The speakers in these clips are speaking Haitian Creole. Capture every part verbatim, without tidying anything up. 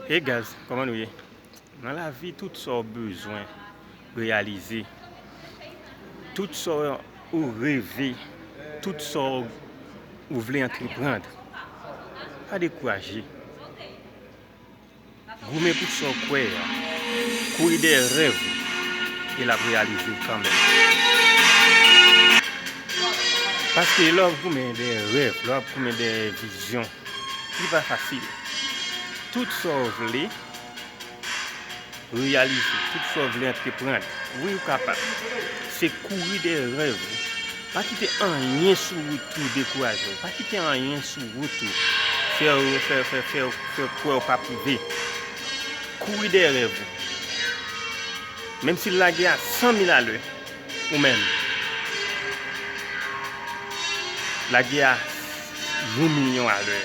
Hey guys, kòman nou ye? Nan lavi, tout sa w bezwen reyalize, tout sa w reve, tout sa w vle antreprann, pa dekouraje. Goumen pou sa w kwè a. Kouri dèyè rèv ou, e l ap reyalize l kanmenm. Paske lè w ap goumen dèyè rèv, lè w ap goumen dèyè vizyon, li pa fasil. Tout sa w vle reyalize, tout sa w vle antreprann, wi, ou kapab. Se kouri dèyè rèv ou. Pa kite anyen sou wout ou dekouraje w. Pa kite anyen sou wout ou fè w, fè, fè, fè, fè w kwè w p ap rive. Kouri dèyè rèv ou. Menm si l lage a san mil alè, ou menm, lage a yon milyon alè.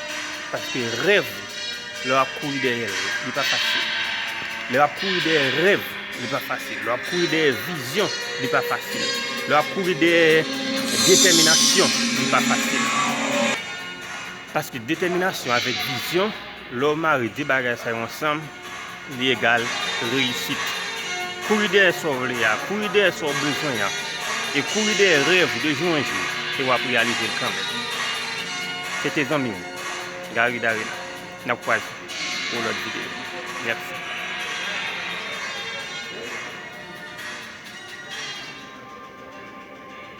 Paske rèv ou, lè w ap kouri dèyè l, li pa fasil. Lè w ap kouri dèyè rèv, li pa fasil. Lè w ap kouri dèyè vizyon, li pa fasil. Lè w ap kouri dèyè detèminasyon, li pa fasil. Paske detèminasyon avèk vizyon, lè w mare de bagay sa yo ansanm, li egal reyisit. Kouri dèyè sa w vle a, kouri dèyè sa w bezwen an, e kouri dèyè rèv ou de jou an jou, e w ap reyalize l kanmenm. Se te zanmi w, Gary Darena. N ap kwaze pou lòt videyo. Mèsi.